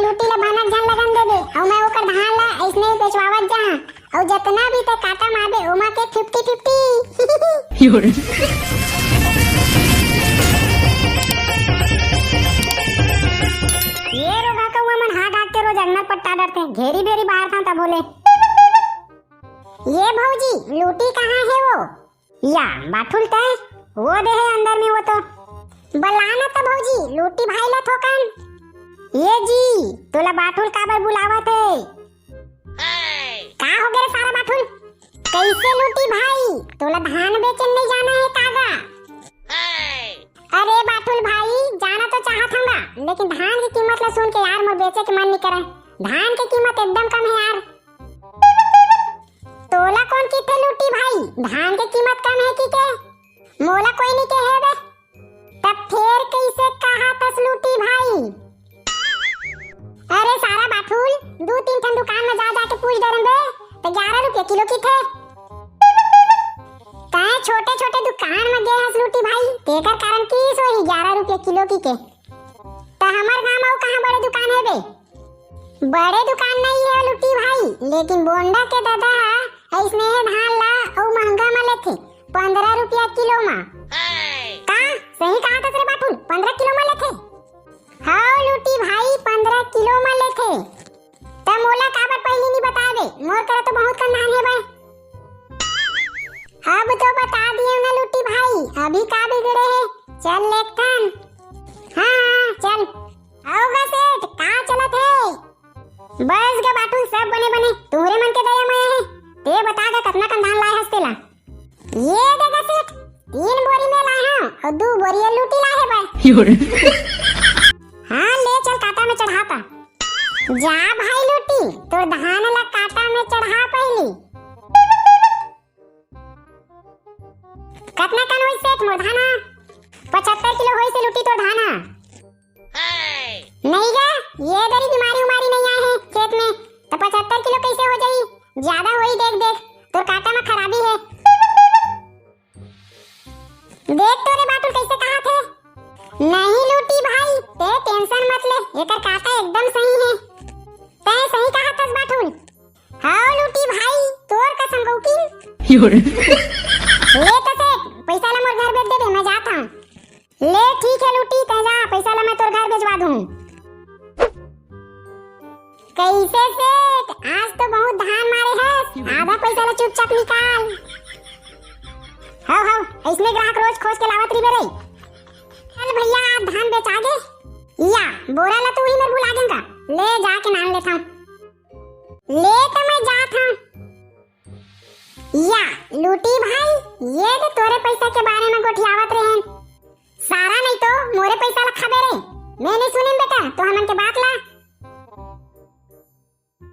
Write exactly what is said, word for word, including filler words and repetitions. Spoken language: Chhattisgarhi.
लूटी ला भनक झन लगन देबे, अउ मैं ओकर धान ला अइसने ही बेचवावत जाहां, अउ जतना भी ते काटा मारबे, ओमा के फिफ्टी फिफ्टी। ये रोगहा कौआ मन हा डाक के रोज अंगना पट्टा डरथे, घेरी बेरी बाहर था तब बोले। ये भौजी, लूटी कहाँ हे वो? या, बाठुल तय, वो दे हे अंदर में वो तो। बलाना त भौजी, लूटी भाई ला थोकन। ये जी, तोला बाठुल काबर बुलावत हे? का हो गे रे सारा बाठुल? कैसे लूटी भाई? तोला धान बेचन नहीं जाना है कागा? अरे बाठुल भाई, जाना तो चाहत हूँगा, लेकिन धान की कीमत ला सुन के यार मोर बेचे के मन नहीं करे। धान की कीमत एकदम कम है यार। तोला कौन किथे लूटी भाई, धान के कीमत कम है कि के? मोला कोई नहीं कहे बे। तब फेर कैसे कहा तस लूटी भाई? अरे सारा बाठुल, दू तीन ठन दुकान में जा जाके पूछ डरन बे, तो ग्यारह रुपये किलो किथे। तय छोटे छोटे दुकान में गे हस लूटी भाई, तेकर कारण किस होही ग्यारह रुपये किलो की के। त हमर गांव में अउ कहाँ बड़े दुकान हे बे? बड़े दुकान नहीं है लुटी भाई, लेकिन बोंडा के दादा हा ऐसने हे धान ला अउ महंगा में लेथे, पंद्रह रुपया किलो मा। का सही कहा था रे बाठुल, पंद्रह किलो मा लेथे? हाँ लुटी भाई, पंद्रह किलो मा लेथे। त मोला काबर पहली नहीं बता दे, मोर करा तो बहुत कन धान हे बे। अब तो बता दिए ना लुटी भाई, अभी का बिगड़े है, चल लेथन। हाँ हाँ चल। आओ गा सेठ, का चलत हे? बस गा बाटू, सब बने बने, तुहरे मन के दया मया हे। ते बता गा कतना कन धान लाए हस तेला? ये दे गा सेठ, तीन बोरी में लाए हूँ और दू बोरी ये लूटी लाए है बे। हाँ ले चल काटा में चढ़ाता। जा भाई लूटी, तोर धान ला काटा में चढ़ा पहली। कतना कन होइस सेठ मोर धाना? पचहत्तर किलो होइस हे लूटी तोर धाना। नहीं गा, ये दरी बीमारी उमारी नहीं आए हे खेत में, तो पचहत्तर किलो कैसे हो जाई? ज्यादा होई, देख देख, तोर काटा में खराबी है। देख तो रे बाटुल कैसे कहा थे। नहीं लूटी भाई, ते टेंशन मत ले, एकर काटा एकदम सही है। ते सही कहा थस बाटुल। हाँ लूटी भाई, तोर कसम गौकिन। ले तो सेठ, पैसा ला मोर घर भेज देबे, मैं जात हूँ। ले ठीक है लूटी, तै जा, पैसा ला मैं तोर घर भेजवा दूँ। कैसे सेठ, आज तो बहुत धान मारे हस, आधा पैसा ला चुपचाप निकाल। हाँ हाँ, ऐसने ग्राहक रोज खोज के लावत रहिबे रे। चल भैया, आज धान बेचा गे। या, बोरा ला तू ही मेर भुला गेंगा, ले जाके नान लेथव। ले तो मैं जात हूँ। या, लूटी भाई, ये तो तोरे पैसा के बारे में गोठियावत रहेन। सारा नहीं तो मोरे पैसा ला खाबे रे। मैं नहीं सुनेन बेटा, तो हमन के बात।